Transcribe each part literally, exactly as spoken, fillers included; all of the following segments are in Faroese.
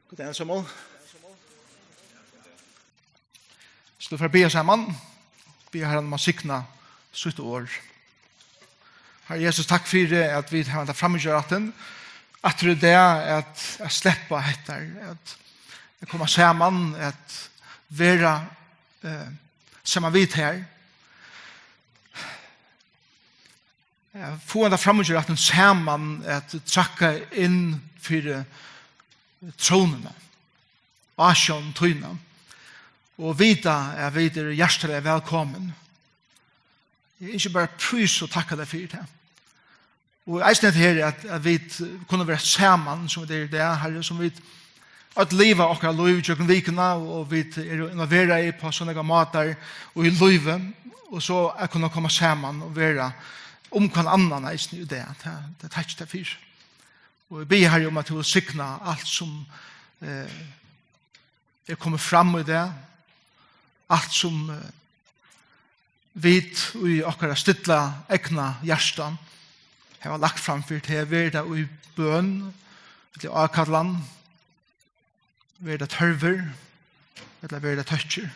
Góðan dagin, Samuel. Skulu vit fara at biðja saman? Biðja Harran um at signa sítt orð. Harri Jesus, takk fyri at vit hava henda framíhjárættin. Aftur í dag at, at sleppa hetta, at, at koma saman, at vera, eh, saman við tær. At fáa henda framíhjárættin saman, at traðka inn fyri trónina, ásjón tína, og vita at vit eru hjartaliga vælkomin. Eg ynski bara at prísa og takka tær fyri tað. Og eisini hetta her, at, at vit kunnu vera saman, sum vit eru í dag, Harri, sum vit øll liva okkara lív gjøgnum vikuna, og vit eru involverað í, á so nógvar mátar og í lívi, og so at kunna koma saman og vera um hvønn annan eisini í dag. Tað, tað takki eg tær fyri. Og eg biði, Harri, um at tú vil signa alt sum, eh, er komið fram í dag, alt sum, eh, vit í okkara stilla, egna hjarta hava lagt fram fyri teg, veri tað í bøn, ella ákallan, veri tað tørvur, ella veri tað tøkkir.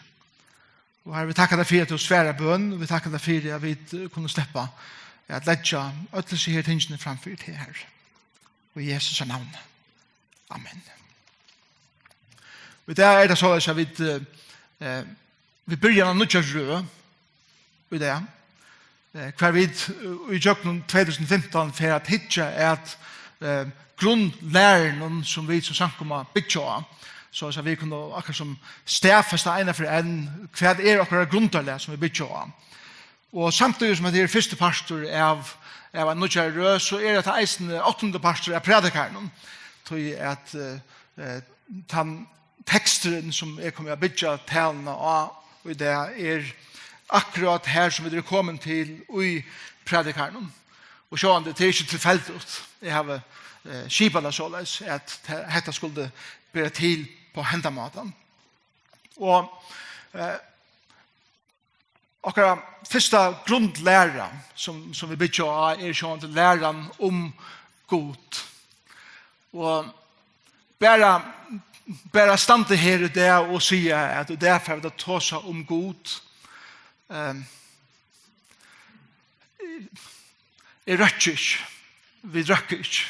Og Harri, vit takka tær fyri, at tú svarar bøn, og vit takka tær fyri, at vit, eh, kunnu sleppa at leggja øll hesi her tingini fram fyri teg, Harri. Í Jesu navni. Amen. Og í dag er tað soleiðis, at vit, eh, eh, vit byrja eina nýggja røð í dag, eh, hvar vit, eh, í gjøgnum tvey túsund og fimtan fer at hyggja at, eh, grundlærunum, sum vit sum samkoma byggja á, soleiðis at vit kunnu akkurát sum staðfesta eina fyri enn, hvat er okkara grundarlag, sum vit byggja á. Og samtíðis sum hetta er fyrsti partur av, av ein nýggjari røð, so er hetta eisini áttundi partur av prædikarunum. Tí at, eh, eh, tann teksturin, sum eg komi at byggja taluna á í dag, er akkurát har, sum vit eru komin til í prædikarunum. Og sjálvandi, tað er ikki tilfeldigt. Eg havi, eh, skipað tað soleiðis, at ta-, hetta skuldi bera til á hendan mátan. Og, eh, Okkara fyrsta grundlæra, sum, sum vit byggja á, er sjálvandi læran um Gud. Og bara, bara standa her í dag og siga, at í dag fara vit at tosa um Gud, ehm, eg røkki ikki, vit røkka ikki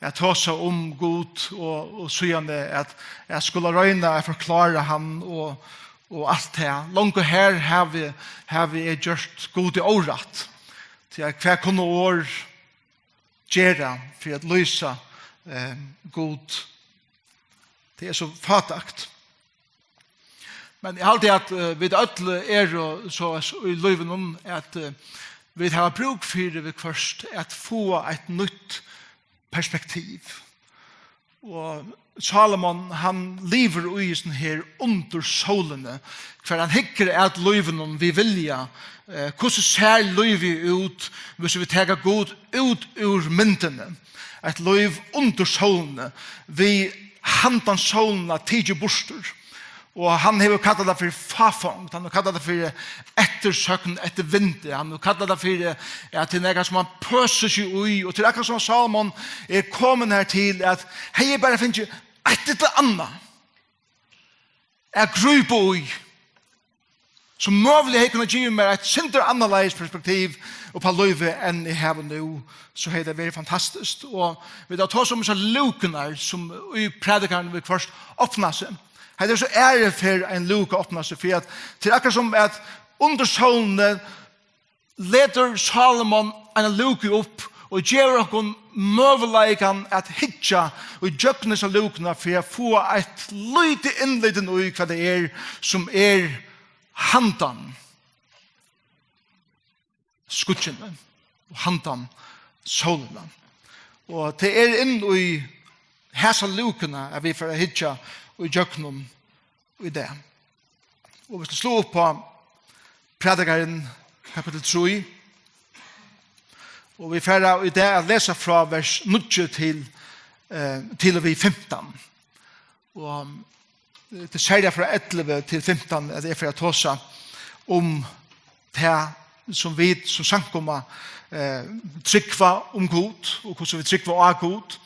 at tosa um Gud og, og síðani at, at skula royna at forklára hann og, og alt tað. Longu her havi, havi eg gjørt Gudi órætt. Tí at hvat kunnu orð gera fyri at lýsa, eh, Gud? Tað er so fátækt. Men eg haldi, at, eh, vit øll eru so í lívinum, at, eh, vit hava brúk fyri viðhvørt at fáa eitt nýtt perspektiv. Og Salomon, hann livir í hesum her undir sólini, hvar hann hyggur at lívinum við vilja. Eh, hvussu sær lívið út, hvis vit taka Gud út úr myndini? Eitt lív undir sólini, við handan sólina tikið burtur. Og hann hevur kallað tað fyri fáfongd, hann hevur kallað tað fyri eftirsøgn eftir vindi, hann hevur kallað tað fyri, ja, til nakað sum hann pøsir seg í, og til akkurát sum Salomon er komin her til, at hevði eg bara fingið eitt ella annað at grípa í, sum møguliga hevði kunnað givið mær eitt sindur annarleiðis perspektiv upp á lívið enn eg havi nú, so hevði tað verið fantastiskt. Og vit hava tosað um hesar lúkurnar, sum í prædikarunum viðhvørt opna seg. Hetta er so aðru ferð ein lúka opnar seg, fyri at tað er akkurát sum at undir sólini letur Salomon eina lúku upp og gevur okkum møguleikan at hyggja í gjøgnum hesa lúkuna fyri at fáa eitt lítið innlit í, hvat tað er, sum er handan skýggjunum og handan sólina. Og tað er inn í hesa lúkuna, at vit fara at hyggja í gjøgnum í dag. Og vit skulu sláa upp á Prædikarin, kapittul trý. Og vit fara í dag at lesa frá vers níggju til, eh, til og við fimtan. Og, eh, tað er serliga frá ellivu til fimtan, at eg fari at tosa um tað, sum vit sum samkoma, eh, trúgva um Gud, og hvussu vit trúgva á Gud.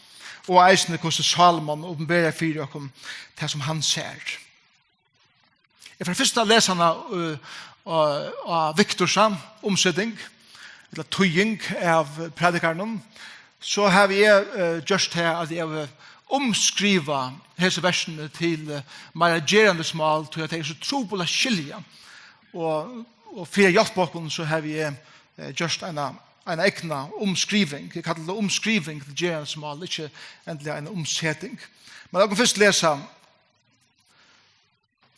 Og eisini hvussu Sálomon opinberar fyri okkum tað, sum hann sær. Eg fari fyrst at lesa hana, uh, á, á Victorsa umseting, ella týðing av prædikarunum. So havi eg, uh, gjørt tað, at eg havi umskrivað hesi versini til, uh, meira gerandismál, tí at tað er so trupult at skilja. Og, og fyri at hjálpa okkum, so havi eg, uh, gjørt eina, eina egna umskriving. Eg kalli tað umskriving til gerandismál, ikki endiliga eina umseting. Men lat okkum fyrst lesa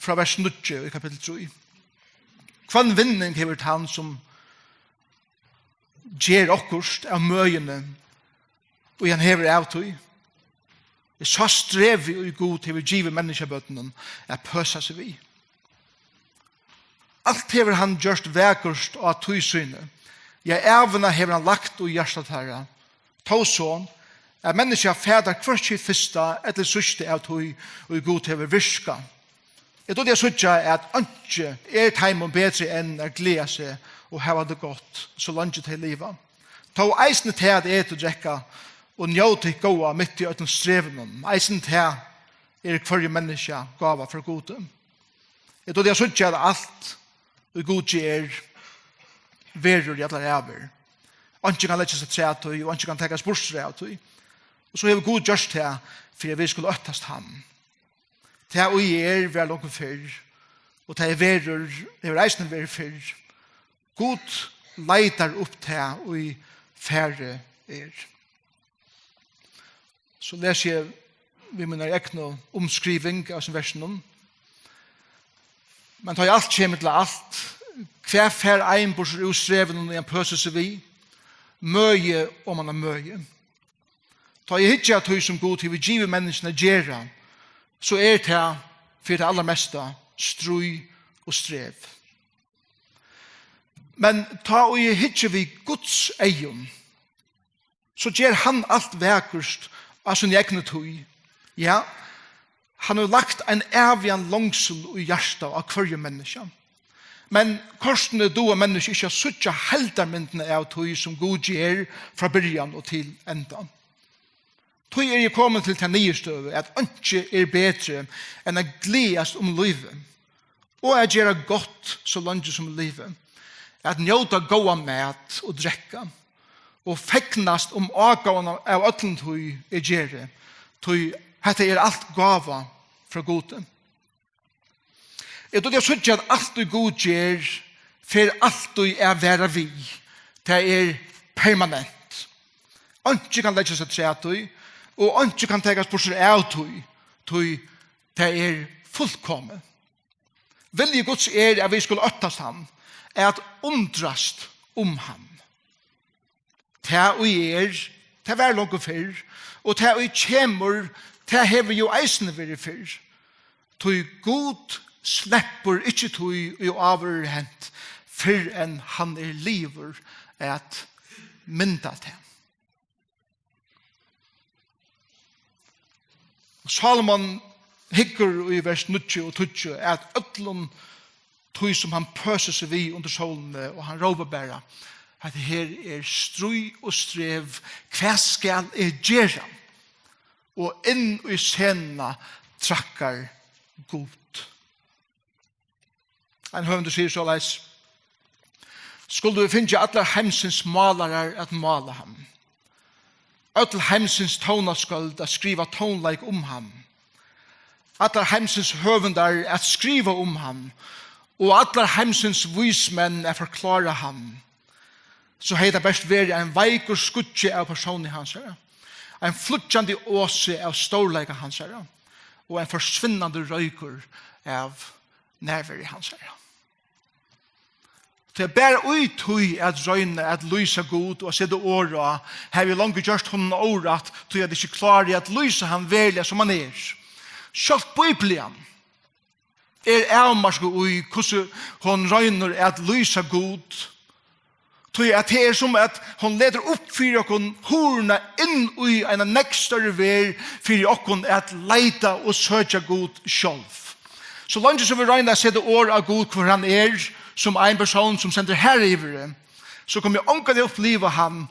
frá vers níggju í kapittul trý. Hvønn vinning hevur tann, sum ger okkurt av møðini, og hann hevur av tí? Eg sá strevið, ið Gud hevur givið menniskjabørnunum at pøsa seg við. Alt hevur hann gjørt vakurt á tíð síni. Ja, ævina hevur hann lagt í hjarta teirra. Tó so, at menniskjað fatar hvørki fyrsta ella síðsta av tí, ið Gud hevur virkað. Eg dugdi at síggja, at einki er teimum betri enn at gleða seg og hava tað gott, so leingi tey liva. Tó eisini tað at eta og drekka og njóta hið góða mitt í øllum strevunum, eisini tað er hvørjum menniskja gáva frá Gudi. Eg dugdi at síggja, at alt, ið Gud ger, verður í allar ævir. Einki kann leggjast afturat í, og einki kann takast burtur av tí. Og so hevur Gud gjørt tað, fyri at vit skulu óttast hann. Tað, ið er, var longu fyrr, og tað, ið verður, hevur eisini verið fyrr. Gud leitar upp tað, ið farið er. So lesi eg við mína egnu umskriving av hesum versinum. Men tá ið alt kemur til alt, hvat fær ein burtur úr strevunum, ið hann pøsir seg við? Møði oman á møði. Tá eg hyggi at tí, sum Gud hevur givið menniskjum at gera, so er tað fyri tað allarmesta stríð og strev. Men tá ið eg hyggi við Guds eygum, so ger hann alt vakurt á síni egnu tíð. Ja, hann hevur lagt ein ævigan longsul í hjartað á hvørjum menniskja. Men kortini duga menniskju ikki at síggja heildarmyndina av tí, sum Gud ger frá byrjan og til enda. Tí eri eg komin til ta niðurstøðu, at einki er betri enn at gleðast um lívið og at gera gott, so leingi sum lívið, at njóta góðan mat og drekka, og fegnast um ágóðan av, av øllum tí, eg geri, tí hetta er alt gáva frá Gudi. Eg dugdi at síggja, at alt, ið Gud ger, fer altíð at vara við. Tað er permanent. Einki kann leggjast afturat í, og einki kann takast burtur av tí, tí tað er fullkomið. Vilji Guds er, at vit skulu óttast hann, at undrast um hann. Tað, ið er, tað var longu fyrr, og tað, ið kemur, tað hevur jú eisini verið fyrr. Tí Gud sleppur ikki tí, ið áður er hent, fyrr enn hann er liðugur at mynda tað. Og Sálomon hyggur í vers níggju og tíggju at øllum tí, sum hann pøsir seg við undir sólini, og hann rópar bara, at her er stríð og strev, hvat skal eg gera? Og inn í senuna traðkar Gud. Ein høvundur sigur soleiðis: Skuldu vit fingið allar heimsins málarar at mála hann, øll heimsins tónaskøld at skriva tónleik um hann, allar heimsins høvundar at skriva um hann, og allar heimsins vísmenn at forklára hann, so hevði tað bert verið ein veikur skuggi av persóni hansara, ein flýggjandi osi av stórleika hansara, og ein forsvinnandi roykur av nærveru hansara. Tí bara í tí at royna at lýsa Gud og at seta orð á, havi eg longu gjørt honum órætt, tí at eg ikki klári at lýsa hann veruliga, sum hann er. Sjálvt Biblian er avmarkað í, hvussu hon roynir at lýsa Gud, tí at tað er, sum at hon letur upp fyri okkum hurðina inn í eina nógv størri verð fyri okkum at leita og søkja Gud sjálv. So leingi sum vit royna at seta orð á Gud, hvør hann er, sum ein persón, sum stendur har yviri, so kunnu vit ongantíð uppliva hann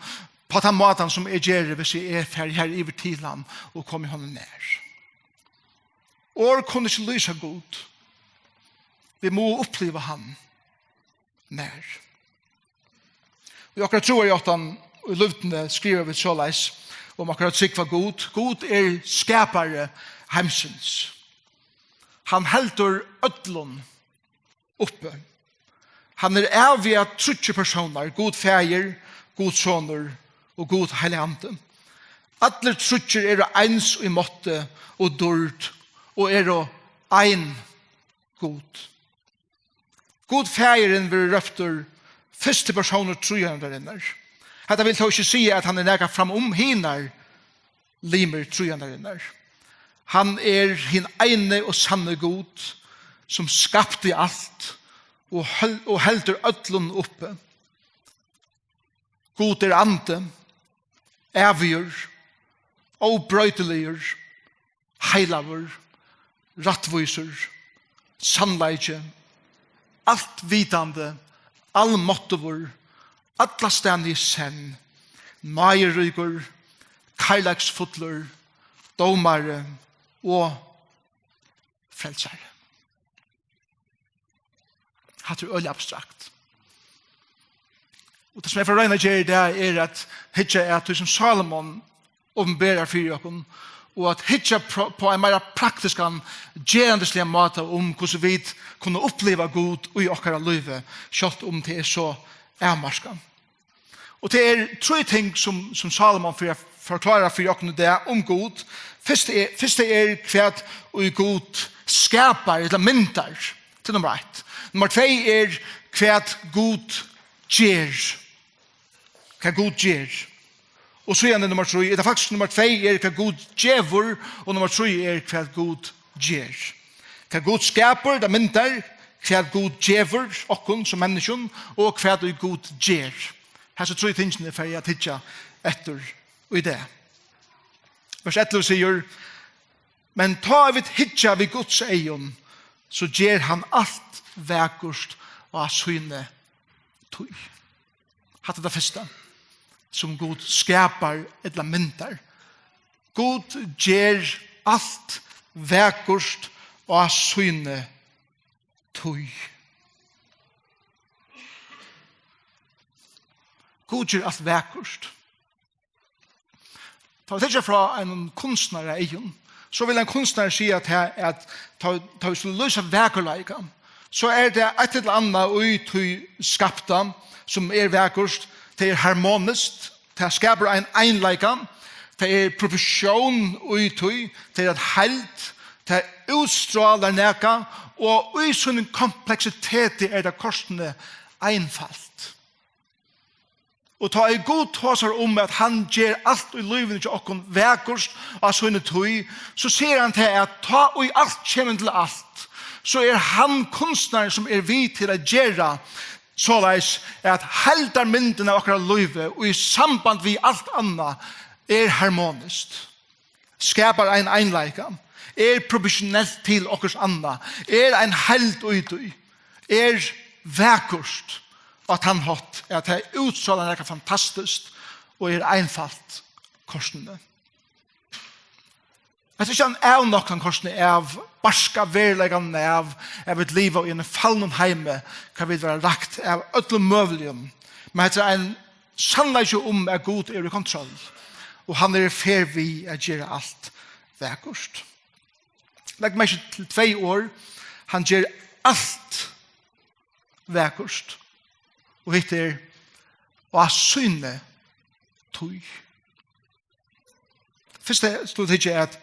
Á tann mátan sum eg geri, hvis eg fari her yvir til hann og komi honum nær. Orð kunnu ikki lýsa Gud. Vit mugu uppliva hann nær. Í okkara trúarjáttan í Lívdini skriva vit soleiðis um okkara trúgv á Gud: Gud er skapari heimsins. Hann heldur øllum uppi. Hann er æviga tríggir persónar, Gud Faðir, Gud Sonur og Gud Heilagi Andi. Allir tríggir eru eins í mátti og dýrd og eru ein Gud. Gud Faðirin verður róptur fyrsti persónur tríeinarinnar. Hetta vil tó ikki siga, at hann er nakað fram um hinar limir tríeinarinnar. Hann er hin eini og sanni Gud, sum skapti alt og hel-, og heldur øllum uppi. Gud er andi, ævigur, óbroytiligur, heilagur, rættvísur, sannleiki, altvitandi, almáttugur, allastaðni í senn, náðiríkur, kærleiksfullur, dómari og frelsari. Hatta er øgiliga abstrakt. Og tað, sum eg fari at royna at gera í dag, er at hyggja at tí, sum Salomon opinberar fyri okkum, og at hyggja pro-, á ein meira praktiskan, gerandisligan máta um, hvussu vit kunnu uppliva Gud í okkara lívi, sjálvt um tað er so avmarkað. Og tað er trý ting, sum, sum Salomon fer at forklára fyri okkum í dag um Gud. Fyrst er, fyrst er, hvat ið Gud skapar, ella myndar. Tað er nummar eitt. Nummar tvey er, hvat Gud ger. Hvat Gud ger. Og síðan er nummar trý, er tað faktiskt, nummar tvey er, hvat Gud gevur, og nummar trý er, hvat Gud ger. Hvat Gud skapar, tað myndar, hvat Gud gevur okkum sum menniskjum, og hvat ið Gud ger. Hasi trý tingini fari eg at hyggja eftir í dag. Vers ellivu sigur: Men tá vit hyggja við Guds eygum, so ger hann alt vakurt á síni tíð. Hatta er tað fyrsta, sum Gud skapar ella myndar. Gud ger alt vakurt á síni tíð. Gud ger alt vakurt. Tá vit hyggja frá einum kunstnara eygum, so vil ein kunstnari siga at, at tá, tá vit skulu lýsa vakurleika, so er tað eitt ella annað í tí skapta, sum er vakurt. Tað er harmoniskt, tað skapar ein einleika, tað er profession í tí, tað er ein heild, tað útstrálar nakað, og í sínum kompleksiteti er tað kortini einfalt. Og tá ið Gud tosar um, at hann ger alt í lívinum hjá okkum vakurt á síni tíð, so sigur hann tað, at tá ið alt kemur til alt, so er hann kunstnarin, sum er við til at gera soleiðis, at heildarmyndin av okkara lívi og í samband við alt annað er harmoniskt, skapar ein einleika, er proportionelt til okkurt annað, er ein heild í tí, er vakurt á tann hátt, at tað útstrálar nakað fantastiskt og er einfalt kortini. Hetta er ikki ein avnoktan kortini av barska veruleikanum av, at vit liva í einum falnum heimi, har vit verða rakt av øllum møguligum. Men hetta er ein sannleiki um, at Gud er í kontroll, og hann er í ferð við at gera alt vakurt. Legg merki til tvey orð. Hann ger alt vakurt. Og hitt er á síni tíð. Fyrst er, skulu vit hyggja at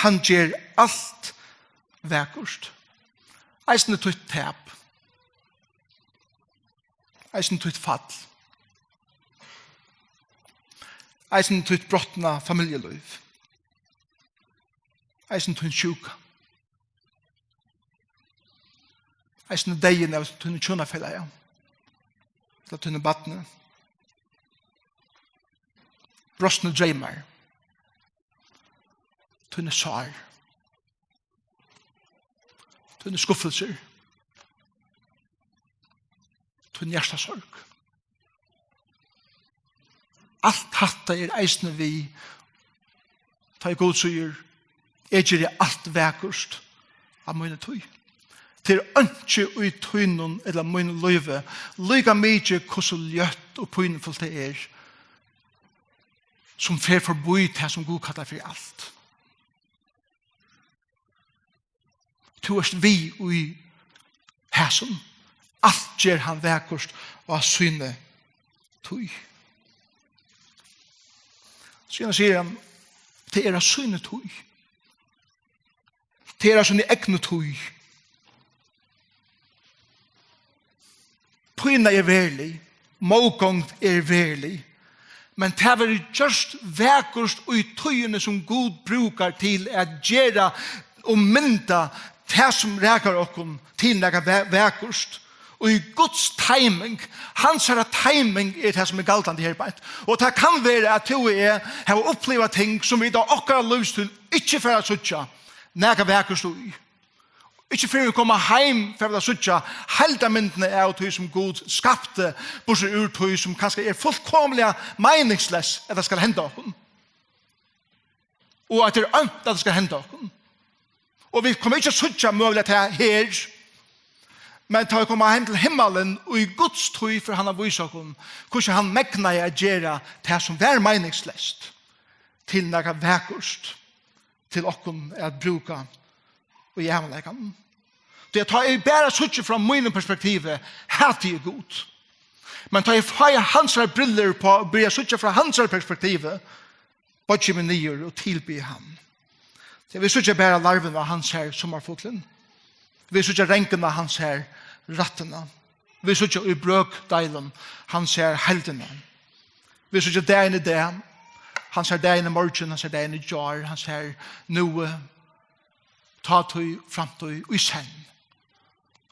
hann ger alt vakurt. Eisini títt tap. Eisini títt fall. Eisini títt brotna familjulív. Eisini tín sjúka. Eisini deyðin av tínum hjúnafelaga, ella tínum barni. Brostnir dreymar. Tíni sár. Tíni skuffelsir. Tín hjartasorg. alt hatta er eisini við, tá ið Gud sigur: "Eg geri alt vakurt á míni tíð." Tað er einki í tínum ella mínum lívi, líka mikið hvussu ljótt og pínufult tað er, sum fer forbí tað, sum Gud kallar fyri alt. Tú ert við í hasum. Alt ger hann vakurt á síni tíð. Síðan sigur hann: "Tað er á síni tíð. Tað er á síni egnu tíð." Pína er verulig, mótgongd er verulig, men tað verður gjørt vakurt í tíðini, sum Gud brúkar til at gera og mynda tað, sum rakar okkum, til nakað va-, vakurt. Og í Guds timing, hansara timing, er tað, sum er galdandi her beint. Og tað kann vera, at tú og eg hava upplivað ting, sum vit á okkara lívstíð ikki fara at síggja nakað vakurt í. Ikki fyrr enn vit koma heim, fara vit at síggja heildarmyndina av tí, sum Gud skapti, burtur úr tí, sum kanska er fullkomiliga meiningsleyst, at tað skal henda okkum. Og at tað er ónt, at tað skal henda okkum. Og vit koma ikki at síggja møguliga tað her, men tá vit koma heim til himmalin, og í Guds tíð fer hann at vísa okkum, hvussu hann megnaði at gera tað, sum var meiningsleyst, til nakað vakurt til okkum at brúka í ævinleikanum. Tí at tá eg bara síggi frá mínum perspektivi, hati eg Gud. Men tá eg fái hansara brillur uppá og byrji at síggja frá hansara perspektivi, boyggi eg meg niður og tilbiði hann. Tí vit síggja bara larvin á hansara summarfuglin. Vit síggja ranguna á hansara rættina. Vit síggja í brøkdeilum hansara heildina. Vit síggja dagin í dag, hansara dagin í morgin, hansara dagin í gjár, hansara nú, tátíð, framtíð, í senn.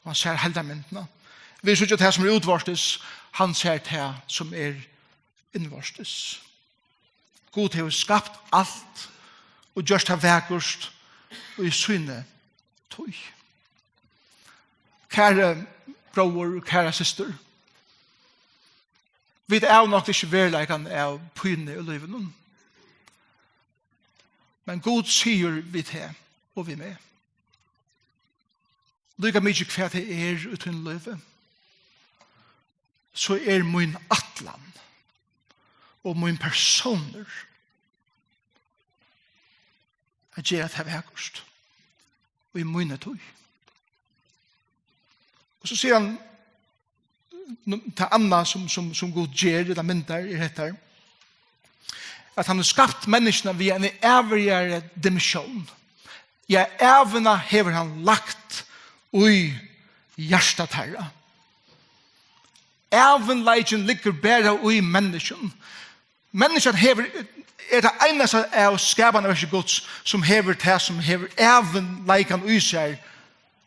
Og hansara heildarmyndina. Vit síggja tað, sum er útvortis, hansara tað, sum er innvortis. Gud hevur skapt alt og gjørt tað vakurt í síni tíð. Kæri bróðir og kæra systir, vit avnokta ikki veruleikan av pínu í lívinum. Men Gud sigur við teg og við meg, líka mikið hvat tað er í tínum lívi, so er mín ætlan og mín persónur at gera tað vakurt í míni tíð. Og so sigur hann, nú, tað annað, sum, sum, sum Gud ger, ella myndar, er hetta, at hann hevur skapt menniskjuna við eini ævigari dimensjón. Ja, ævina hevur hann lagt í hjarta teirra. Ævinleikin liggur bara í menniskjum. Menniskjan hevur, er tað einasta av skapanarverki Guds, sum hevur tað, sum hevur ævinleikan í sær.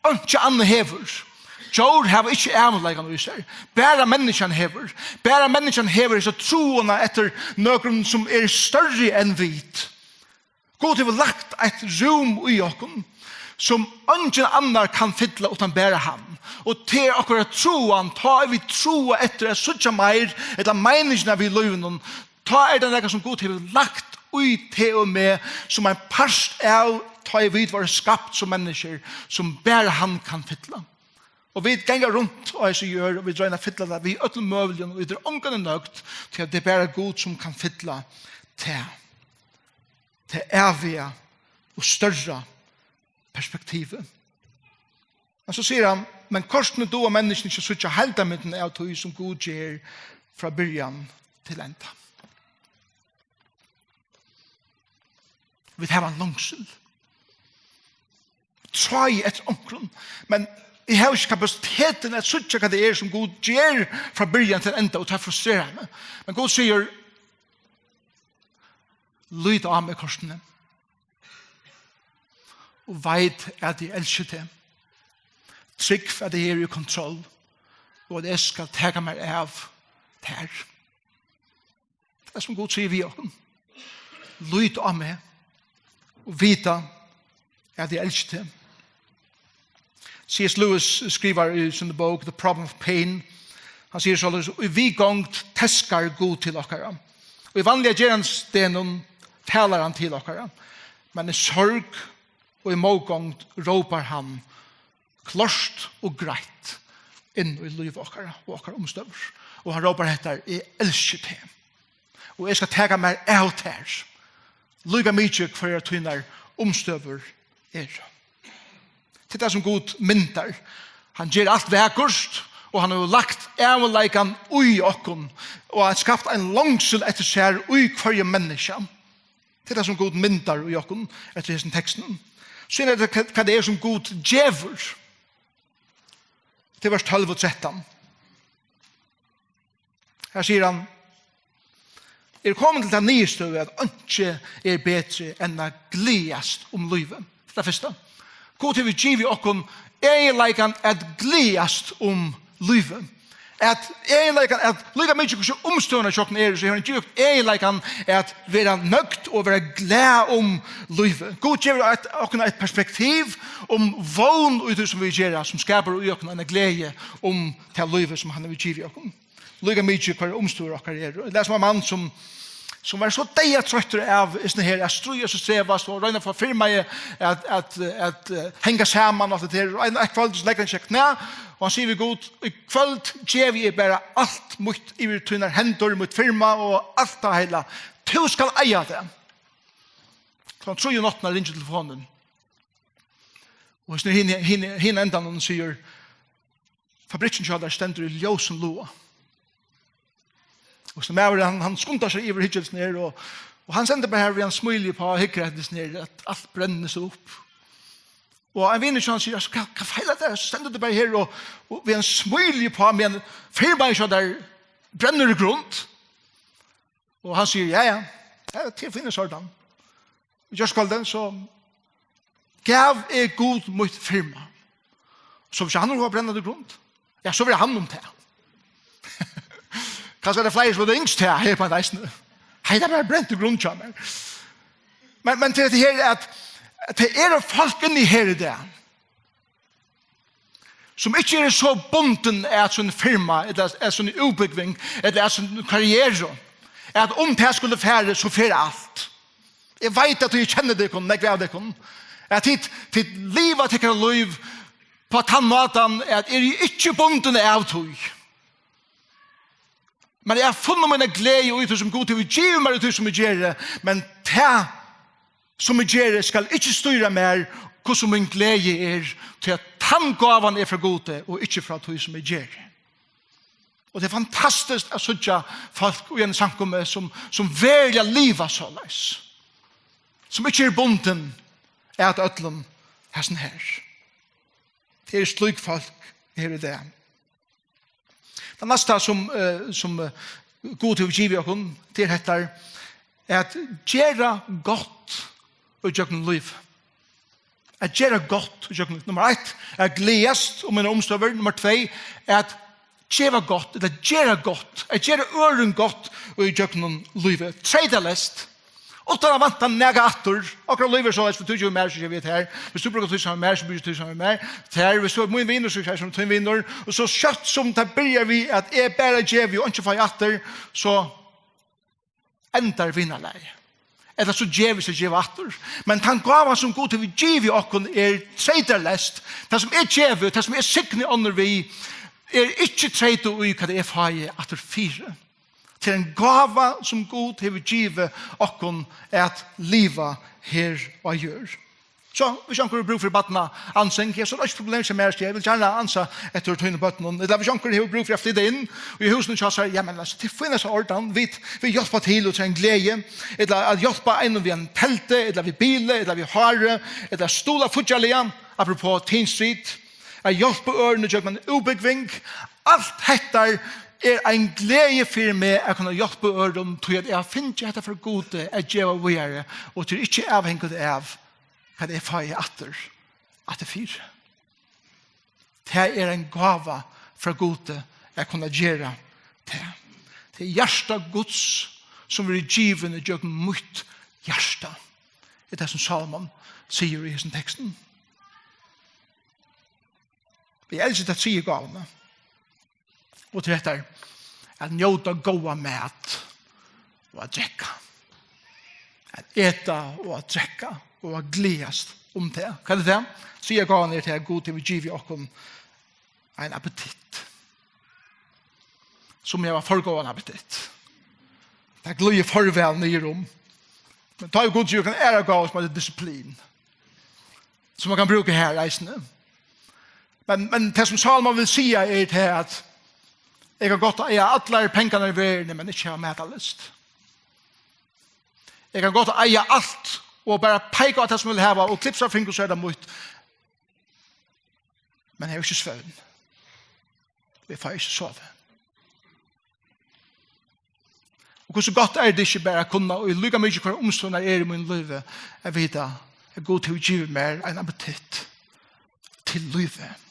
Einki annað hevur. Djór hava ikki ævinleikan í sær. Bara menniskjan hevur. Bara menniskjan hevur hesa trúna eftir nøkrum, sum er størri enn vit. Gud hevur lagt eitt rúm í okkum, sum eingin annar kann fylla uttan bara hann. Og tað er okkara trúan, tá ið vit trúa eftir at síggja meir, ella meiningina við lívinum, tá er tað nakað, sum Gud hevur lagt í teg og meg, sum ein part av, tá ið vit vóru skapt sum menniskjur, sum bara hann kann fylla. Og vit ganga runt á hesi jørð, og vit royna at fylla tað við øllum møguligum, og vit eru ongantíð nøgd, tí at tað er bara Gud, sum kann fylla tað, tað æviga og størra perspektivið. Men so sigur hann, men kortini duga menniskjuni ikki at síggja heildarmyndina av tí, sum Gud ger frá byrjan til enda. Vit hava ein longsul. Tráði eftir onkrum, men eg havi ikki kapasitetin at síggja, hvat tað er, sum Gud ger frá byrjan til enda, og tað frustrerar meg. Men Gud sigur, lít á meg kortini og veit, at eg elski teg. Trúgv, at eg eri í kontroll, og at eg skal taka mær av tær. Tað er, sum Gud sigur við okkum. Lít á meg og vita, at eg elski teg. C S Lewis skrivar í síni bók The Problem of Pain, hann sigur soleiðis: í viðgongd teskar Gud til okkara. Í vanliga gerandisdegnum talar hann til okkara, men í sorg og í mótgongd rópar hann klárt og greitt inn í lív okkara og okkara umstøður. Og hann rópar hetta: "Eg elski teg, og eg skal taka mær av tær, líka mikið hvørjar tínar umstøður eru." Tað er tað, sum Gud myndar. Hann ger alt vakurt, og hann hevur lagt ævinleikan í okkum, og hann skapt ein longsul eftir sær í hvørjum menniskja. Tað er tað, sum Gud myndar í okkum eftir hesum tekstinum. Síðan er tað, hvat, hvat tað er, sum Gud gevur. Til vers tólv og trettan. Her sigur hann: "Eg eri komin til ta niðurstøðu, at einki er betri enn at gleðast um lívið." Tað fyrsta. Gud hevur givið okkum eginleikan at gleðast um lívið. At eginleikan, at líka mikið hvussu umstøðurnar hjá okkum eru, so hevur hann givið okkum eginleikan at vera nøgd og vera glað um lívið. Gud gevur eitt, okkum eitt perspektiv um vón í tí, sum vit gera, sum skapar í okkum eina gleði um tað lívið, sum hann hevur givið okkum. Líka mikið hvørjar umstøður okkara eru. Eg las um ein mann, sum, sum var so deyðatroyttur av, er sånn her, at stríðast og strevast og royna at fáa firmaið at, at, at, eh, hanga saman og alt tað her. Og ein, eitt kvøld, so leggur hann seg á knæ, og hann sigur við Gud: "Í kvøld gevi eg bara alt mítt yvir tínar hendur, mítt firma og alt tað heila. Tú skal eiga tað." Klokkan trý um náttina ringir telefonin. Og hesin hin, hin, hin endan, hon sigur: "Fabrikkin hjá tær stendur í ljósum loga." Og so maðurin, hann, hann skundar seg yvir hyggjelsnir og, og hann stendur bara her við ein smíli uppá og hyggur eftir sær, at alt brennur seg upp. Og ein vinur hjá hann sigur: "Altso, hvat, hvat feilar tær? So stendur tú bara her og, og við ein smíli uppá, meðan firmaið hjá tær brennur í grund." Og hann sigur: "Ja, ja, ja, tað er fínt, soddan." Í gjárkvøldið, so gav eg Gud mítt firma. So hvis hann hevur brennandi grund, ja, so var hann um tað. Kanska er tað fleiri, sum hava ynskt tað her á Nesinum. Hey, tað var brent í grund hjá mær. Men, men til hetta her, at, at tað eru fólk inni her í dag, sum ikki eru so bundin av sín firma, ella av sín útbúgving, ella av sín karrieru, at um tað skuldi farið, so fer alt. Eg veit, at eg kenni tykkum, nógv av tykkum, at tit, tit liva tykkara lív á tann mátan, at eg eri ikki bundin av tí. Men eg havi funnið mína gleði í tí, sum Gud hevur givið mær, í tí, sum eg geri. Men tað, sum eg geri, skal ikki stýra mær, hvussu mín gleði er, tí at tann gávan er frá Gudi og ikki frá tí, sum eg geri. Og tað er fantastiskt at síggja fólk í eini samkomu, sum, sum veruliga liva soleiðis, sum ikki eru bundin at øllum hesum her. Tað eru slík fólk her í dag. Tað næsta, sum, eh, sum, eh, Gud hevur givið okkum, tað er hetta, at gera gott í gjøgnum lív. At gera gott í gjøgnum lív. Nummar eitt, at gleðast um mínar umstøður. Nummar tvey, at geva gott, ella gera gott, at gera øðrum gott í gjøgnum lívið. Treytaleyst. Uttan at vænta nakað aftur. Okkara lív er soleiðis, viss tú gevur mær, so gevi eg tær. Viss tú brúkar tíð saman við mær, so brúki eg tíð saman við mær. Tær, viss tú ert mín vinur, so eri eg tín vinur. Og so skjótt sum tað byrjar við, at eg bara gevi og einki fái aftur, so endar vinarlagið. Ella so gevur seg at geva aftur. Men tann gávan, sum Gud hevur givið okkum, er treytaleyst. Tað, sum eg gevi, tað, sum eg signi onnur við, er ikki treytað í, hvat eg fái aftur fyri. Tað er ein gáva, sum Gud hevur givið okkum at liva her á jørð. So, viss onkur hevur brúk fyri barnaansing, ja, so er tað ikki problem hjá mær, so eg vil gjarna ansa eftir tínum børnum. Ella viss onkur hevur brúk fyri at flyta inn í húsini hjá sær, ja, men altso, tað er fínt, altso, ordnan, vit, vit hjálpa til út frá ein gleði, ella at hjálpa einum við einum telti, ella við bili, ella við hári, ella stuðla fíggjarliga, apropos Teen Street, at hjálpa øðrum ígjøgnum eina útbúgving. Alt hetta er ein gleði fyri meg at kunna hjálpa øðrum, tí at eg havi fingið hetta frá Gudi at geva víðari, og tað er ikki avhangigt av, hvat eg fái aftur, aftur fyri. Tað er ein gáva frá Gudi at kunna gera tað. Tað er hjarta Guds, sum verður givin ígjøgnum mítt hjarta, er tað, sum Sálomon sigur í hesum tekstinum. Eg elski ta triðju gávuna. Og til hetta, at njóta góðan mat. og at drekka. At eta og at drekka og at gleðast um tað. Hvat er tað? Triðja gávan er tað, at Gud hevur givið okkum ein appetitt. Sum er ein forgóðan appetitt. Tað glíður for væl niður um. Men tá er Gud givið okkum aðra gávu, sum eitur disiplin, sum man kann brúka her eisini. Men, men tað, sum Sálomon vil siga, er tað, at eg kann gott eiga allar pengarnar í verðini, men ikki hava matarlyst. Eg kann gott eiga alt og bara peika á tað, sum eg vil hava, og klipsa fingur, so er tað mítt. Men eg havi ikki svøvn. Og eg fái ikki sovið. Og hvussu gott er tað ikki bara at kunna, og líka mikið, hvar umstøðurnar eru í mínum lívi, at vita, at Gud hevur givið mær ein appetitt til lívið.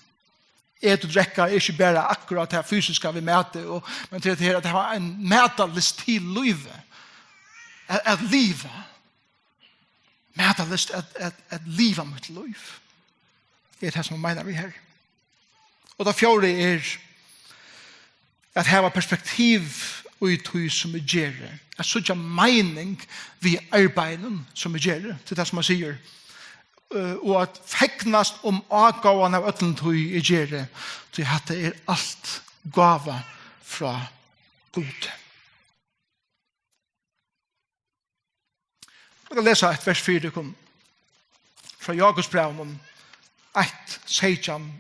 Eta og drekka er ikki bara akkurát tað fysiska við mati, og, men til at, at hava ein matarlyst til lívið. At, at liva. Matarlyst at, at, at liva mítt lív. Er tað, sum hann meinar við her. Og tað fjórða er at hava perspektiv í tí, sum eg geri. At síggja meining við arbeiðinum, sum eg geri. Til tað, sum hann sigur. Eh, og at fegnast um ágóðan av øllum tí, eg geri. Tí hatta er alt gáva frá Gudi. Eg skal lesa eitt vers fyri tykkum frá Jakobsbrævinum eitt seytjan.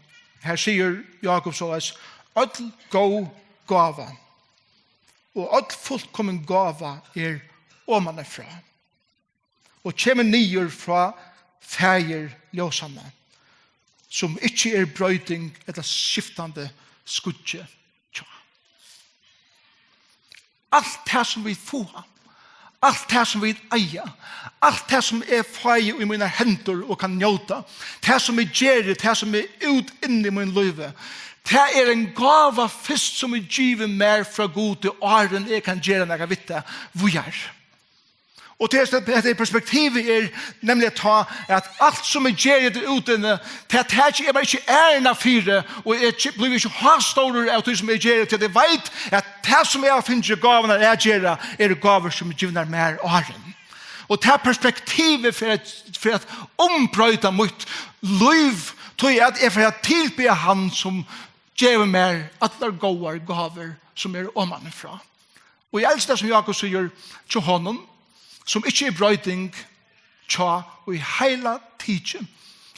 Her sigur Jakob soleiðis: Øll góð gáva og øll fullkomin gáva er omanífrá og kemur niður frá Faðir ljósanna, sum ikki er broyting ella skiftandi skuggi hjá. Alt tað, sum vit fáa, alt tað, sum vit eiga, alt tað, sum eg fái í mínar hendur og kann njóta, tað, sum eg geri, tað, sum er út inni í mínum lívi, tað er ein gáva fyrst, sum er givin mær frá Gudi, áðrenn eg kann gera nakað við tað víðari. Og tað er, hetta er perspektivið er nemliga tá, at alt sum eg geri í tí útinni, tað taki eg mær ikki æruna fyri, og eg ki-, blívi ikki hástórur av tí sum eg geri, tí at eg veit at tað sum eg havi fingið gávurnar at gera, eru gávur sum eru givnar mær áðrenn. Og tað perspektivið fer at, fer at umbroyta mítt lív, tí at eg fer at tilbiðja hann sum gevur mær allar góðar gávur sum eru omanífrá. Og eg elski tað, sum Jakob sigur, hjá honum, sum ikki er broyting hjá í heila tikið.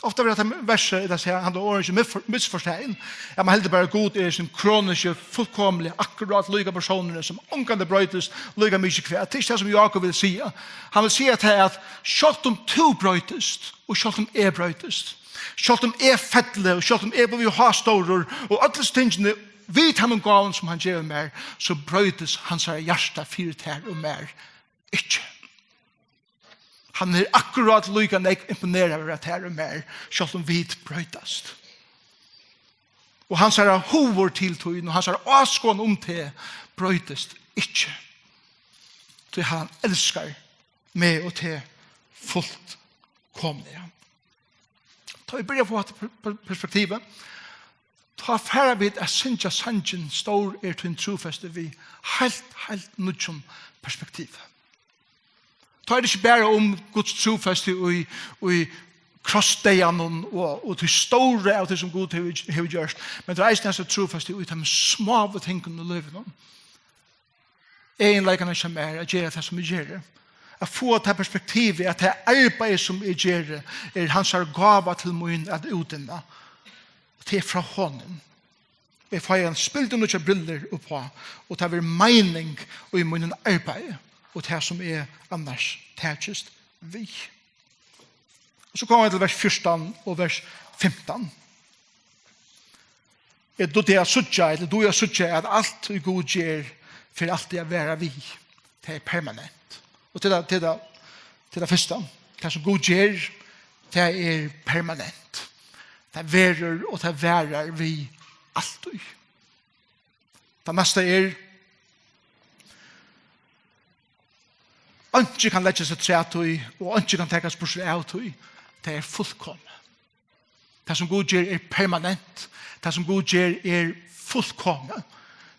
Ofta verður hetta versið, ella siga, handa orðið ikki misfor-, misforstaðin. Ja, man heldur bara, at Gud er sín kroniski, fullkomliga, akkurát líka persónurin, sum ongantíð broytist, líka mikið hvat. Tað er ikki tað, sum Jakob vil siga. Hann vil siga tað, at sjálvt um tú broytist, og sjálvt um eg broytist, sjálvt um eg felli, og sjálvt um eg blívi hástórur, og øll hesi tingini við teimum gávum, sum hann gevur mær, so broytist hansara hjarta fyri tær og mær ikki. Hann er akkurát líka nógv imponeraður av tær og mær, sjálvt um vit broytast. Og hansara hugur til tín og hansara áskoðan um teg broytist ikki. Tí hann elskar meg og teg fullkomiliga. Tá vit byrja at fáa hatta per-, per-, perspektivið, tá fara vit at syngja sangin: Stór er tín trúfesti, við heilt, heilt nýggjum perspektivi. Tá er tað ikki bara um Guds trúfesti í, í krossdeyðanum og, og tí stóra av tí, sum Gud hevur, hevur gjørt, men tað er eisini hesa trúfesti í teimum smáu tingunum í lívinum. Eginleikarnar hjá mær at gera tað, sum eg geri. At fáa tað perspektivið, at tað arbeiði, sum eg geri, er hansara gáva til mín at útinna. Og tað er frá honum. Eg fái ein spildurnýggjar brillur uppá, og tað verður meining í mínum arbeiði, og tað, sum eg annars takist við. Og so koma vit til vers fjúrtan og vers fimtan. Eg dugdi at síggja, ella dugdi at síggja, at alt, ið Gud ger, fer altíð at vera við. Tað er permanent. Og til tað, til tað, til tað fyrsta, tað, sum Gud ger, tað er permanent. Tað verður og tað varar við altíð. Tað næsta er, einki kann leggjast afturat í, og einki kann takast burtur av tí. Tað er fullkomið. Tað, sum Gud ger, er permanent. Tað, sum Gud ger, er fullkomið.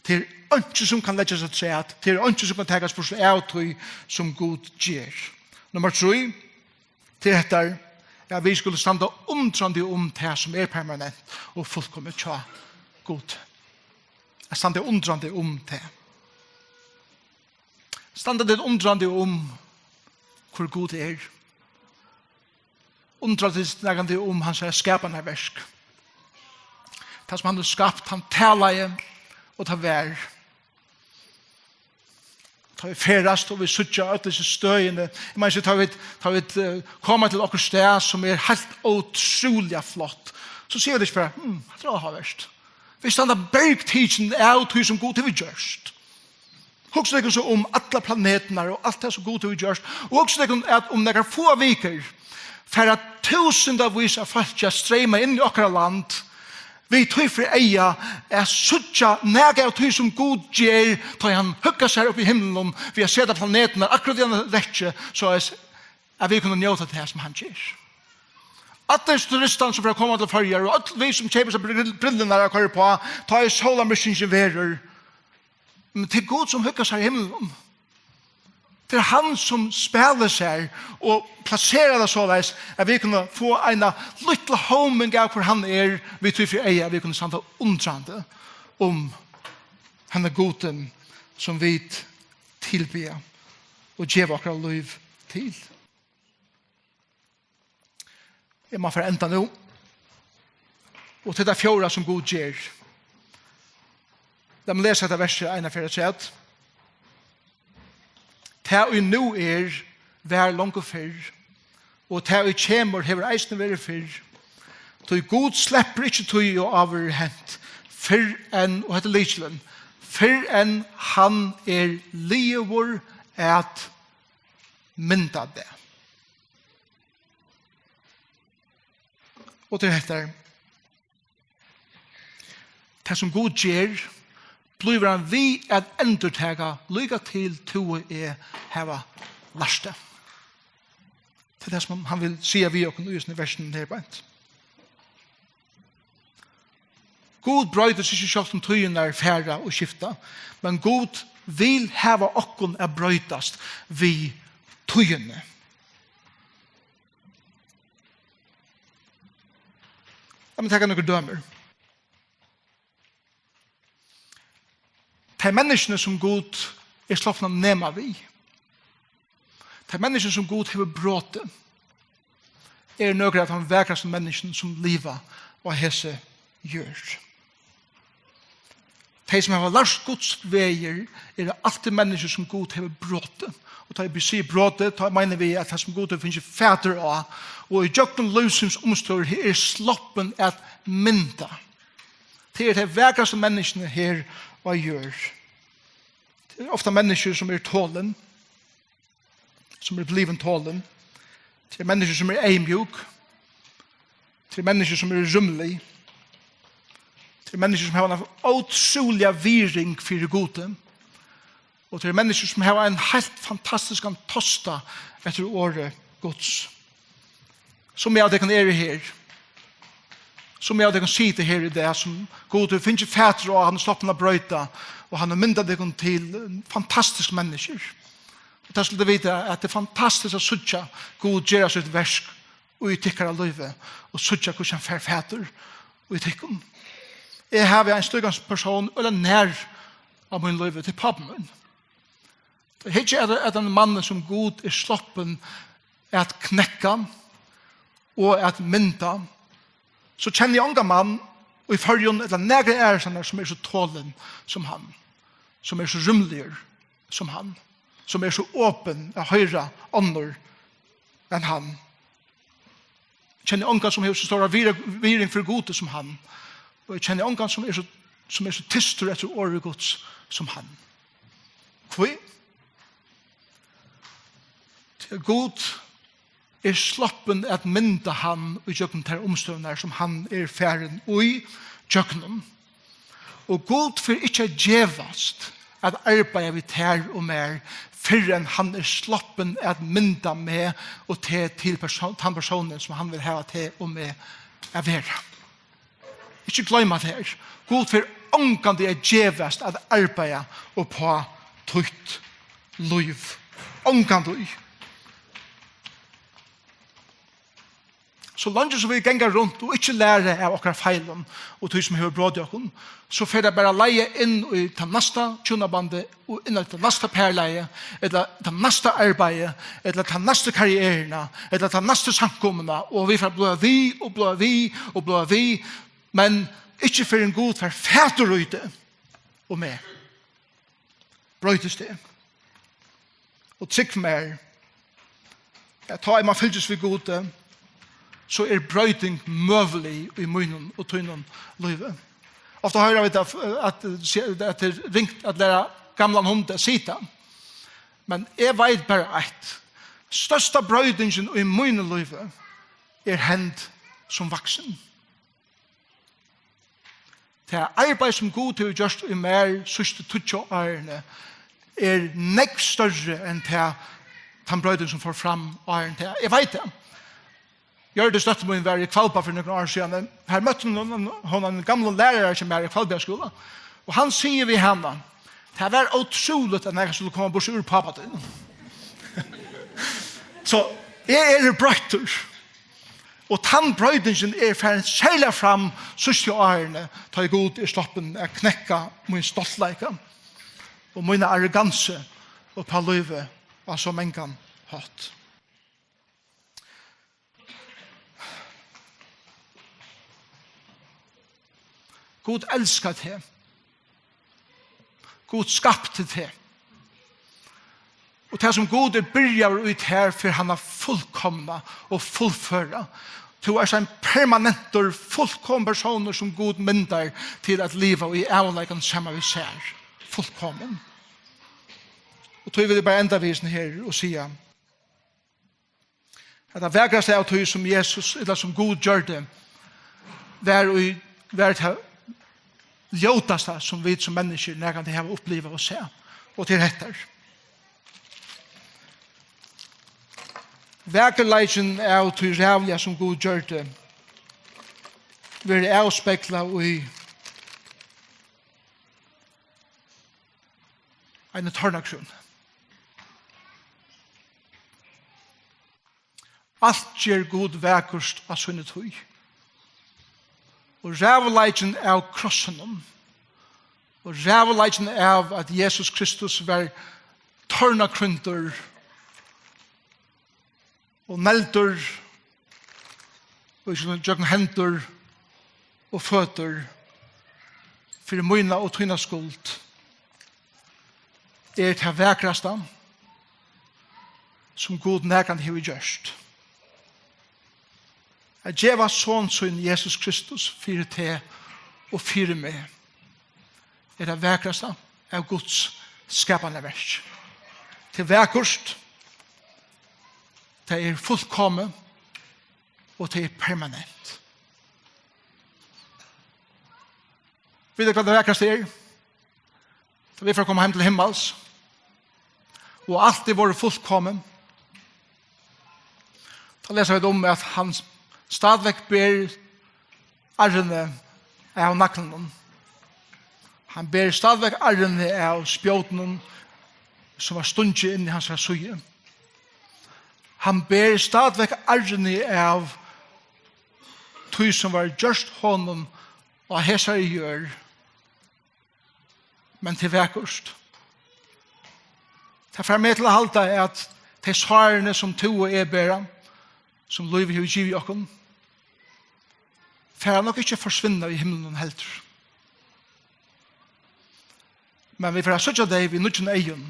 Tað er einki, sum kann leggjast afturat. Tað er einki, sum kann takast burtur av tí, sum Gud ger. Nummar trý, tað er hetta, at vit skulu standa undrandi um tað, sum er permanent og fullkomið hjá Gud. At standa undrandi um tað. Standa tit undrandi um, hvør Gud er? Undra tit nakrantíð um hansara skapanarverk? Tað, sum hann hevur skapt, hann talaði, og tað var. Tá vit ferðast, og vit síggja øll hesi støðini, eg meini, tá vit, tá vit, eh, koma til okkurt stað, sum er heilt ótrúliga flott, so siga vit ikki bara, "Hm, hatta er áhugavert." Vit standa bergtikin av tí, sum Gud hevur gjørt. Hugsið tykkum so um allar planetirnar og alt tað, sum Gud hevur gjørt. Og hugsið tykkum, at um nakrar fáar vikur fara túsundavís av fólki at streyma inn í okkara land, við tí fyri eyga at síggja nakað av tí, sum Gud ger, tá ið hann huggar sær upp í himlinum við at seta planetirnar akkurát í eina rekkju, so at, at vit kunnu njóta tað, sum hann ger. Allir turistarnir, sum fara at koma til Føroyar, og øll vit, sum keypa sær brill-, brillurnar at koyra uppá, tá ið sólarmyrkingin verður, men tað er Gud, sum huggar sær í himlinum. Tað er hann, sum spælir sær og plaserar tað soleiðis, at vit kunnu fáa eina lítla hóming av, hvør hann er, við tí fyri eyga, at vit kunnu standa undrandi um henda Gudin, sum vit tilbiðja og geva okkara lív til. Eg má fara at enda nú. Og til tað fjórða, sum Gud ger. Lat meg lesa hetta versið eina ferð afturat. Tað, ið nú er, var longu fyrr, og tað, ið kemur, hevur eisini verið fyrr. Tí Gud sleppur ikki tíð, og áður er hent, fyrr enn, og hetta er lykilin, fyrr enn hann er liðugur at mynda tað. Og til hetta. Tað, sum Gud ger, blívur hann við at endurtaka, líka til tú og eg hava lært tað. Tað er tað, sum hann vil siga við okkum í hesum versinum her beint. Gud broytist ikki, sjálvt um tíðirnar fara og skifta, men Gud vil hava okkum at broytast við tíðini. Lat meg taka nøkur dømir. Tey menniskjuni, sum Gud er sloppin at nema við, tey menniskjuni, sum Gud hevur brotið, eru nøkur av teimum vakrastu menniskjunum, sum liva á hesi jørð. Tey, sum hava lært Guds vegir, eru altíð menniskjur, sum Gud hevur brotið. Og tá eg sigi brotið, tá meini eg, at tað, sum Gud hevur fingið fatur á, og í gjøgnum lívsins umstøður er sloppin at mynda. Tað eru tey vakrastu menniskjuni her á jørð. Tað eru ofta menniskjur, sum eru tolin, sum eru blivin tolin. Tað eru menniskjur, sum eru eyðmjúk. Tað eru menniskjur, sum eru rúmlig. Tað eru menniskjur, sum hava eina ótrúliga virðing fyri Gudi. Og tað eru menniskjur, sum hava ein heilt fantastiskan tosta eftir orði Guds. Summi av tykkum eru her. Summi av tykkum sita her í dag, sum Gud hevur fingið fatur á, hann er sloppin at broyta, og hann hevur myndað tykkum til fantastisk menniskjur. Og tað skulu tit vita, at tað er fantastiskt at síggja Gud gera sítt verk í tykkara lívi, og síggja, hvussu hann fær fatur í tykkum. Eg havi ein slíkan persón, øgiliga nær á mínum lívi, tað er pápi mín. Tá eg hyggi at, at ein mann, sum Gud er sloppin at knekka og at mynda, so kenni eg ongan mann í Føroyum ella nakrar aðrar staðnar, sum er so tolin sum hann, sum er so rúmligur sum hann, sum er so opin at hoyra onnur enn hann. Eg kenni ongan, sum hevur so stóra vir-, virðing fyri Gudi sum hann. Og eg kenni ongan, sum er so, sum er so tystur eftir orði Guds sum hann. Hví? Tí Gud er sloppin at mynda hann í gjøgnum tær umstøðurnar, sum hann er farin í gjøgnum. Og Gud fer ikki at gevast at arbeiða við tær og mær, fyrr enn hann er sloppin at mynda meg og teg til persó-, tann persónin, sum hann vil hava teg og meg at vera. Ikki gloyma tað her. Gud fer ongantíð at gevast at arbeiða uppá títt lív. Ongantíð. So leingi sum vit ganga runt og ikki læra av okkara feilum og tí sum hevur brotið okkum, so fer tað bara at leiða inn í tað næsta hjúnabandið og inn í tað næsta parlagið, ella tað næsta arbeiðið, ella tað næsta karrieruna, ella tað næsta samkomuna, og vit fara at blíva við og blíva við og blíva við, men ikki fyrr enn Gud fær fatur í teg og meg, broytist tað. Og trúgv mær, at tá ið man fylgist við Gudi, so er broyting møgulig í mínum og tínum lívi. Ofta hoyra vit, at, at, at tað er ringt at læra gamlan hund at sita. Men eg veit bara eitt. Størsta broytingin í mínum lívi er hend sum vaksin. Tað arbeiði, sum Gud hevur gjørt í mær síðstu tíggju árini, er nógv størri enn tað, tann broyting, sum fór fram áðrenn tað. Eg veit tað. Hjørdis, dóttir mín, var í Hvalba fyri nøkrum árum síðan. Har møtti hon, hon, hon ein gamlan lærara hjá mær í Hvalbiarskúla. Og hann sigur við hana: "Tað var ótrúligt, at nakar skuldi koma burtur úr pápa tínum." So, eg eri broyttur. Og tann broytingin er farin serliga fram síðstu árini, tá ið Gud er sloppin at knekka mín stoltleika og mína arrogansu uppá lívið á so mangan hátt. Gud elskar teg. Gud skapti teg. Og tað, sum Gud er byrjaður í tær, fer hann at fullkomna og fullføra. Tú ert ein permanentur, fullkomin persónur, sum Gud myndar til at liva í ævinleikan saman við sær. Fullkomin. Og tí vil eg bara enda við hesum her og siga, at tað vakrasta av tí, sum Jesus, ella sum Gud gjørdi, var í, var tað ljótasta, sum vit sum menniskjur nakrantíð hava upplivað og sæð. Og til hetta. Vakurleikin av tí ræðuliga, sum Gud gjørdi, verður avspeglað í eini tornakrúnu. Alt ger Gud vakurt á síni tíð. Og ræðuleikin av krossinum, og ræðuleikin av, at Jesus Kristus var tornakrýndur og negldur og gjøgnum hendur og føtur fyri mína og tína skuld, er tað vakrasta, sum Gud nakrantíð hevur gjørt. At geva son sín, Jesus Kristus, fyri teg og fyri meg, er tað vakrasta av Guds skapanarverki. Tað er vakurt, tað er fullkomið, og tað er permanent. Veit tú, hvat tað vakrasta er? Tá vit fara at koma heim til himmals, og alt er vorðið fullkomið, tá lesa vit um, at hann stadigvæk ber arrini av naglinum. Hann ber stadigvæk arrini av spjótinum, sum var stungið inn í hansara síðu. Hann ber stadigvæk arrini av tí, sum var gjørt honum á hesari jørð. Men tað er vakurt. Tað fær meg til at halda, at tey sárini, sum tú og eg bera, sum lívið hevur givið okkum, fara nokk ikki at forsvinna í himlinum heldur. Men vit fara at síggja tey við nýggjum eygum.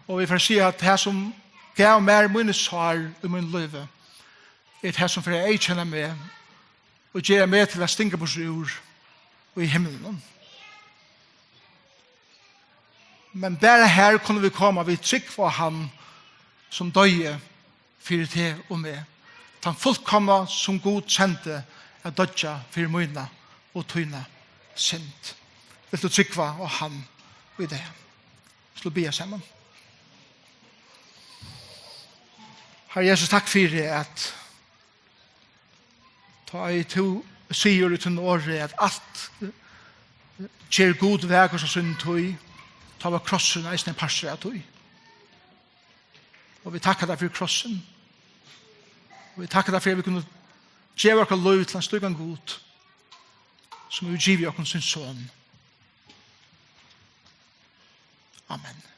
Og vit fara at siga, at tað, sum gav mær míni sár í mínum lívi, er tað, sum fer at eyðkenna meg og gera meg til at stinga burtur úr í himlinum. Men bara har kunnu vit koma við trúgv á hann, sum doyði fyri teg og meg. Tann fullkomna, sum Gud sendi at doyggja fyri mína og tína synd. Vilt tú trúgva á hann í dag? Skulu biðja saman. Harri Jesus, takk fyri, at tá ið tú Sigur í tínum orði, at alt ger Gud vakurt á síni tíð, tá var krossurin eisini ein partur av tí. Og vit takka tær fyri krossin. Og vit takka tær fyri, at vit kunnu geva okkara lív til ein slíkan Gud, sum hevur givið okkum sín son. Amen.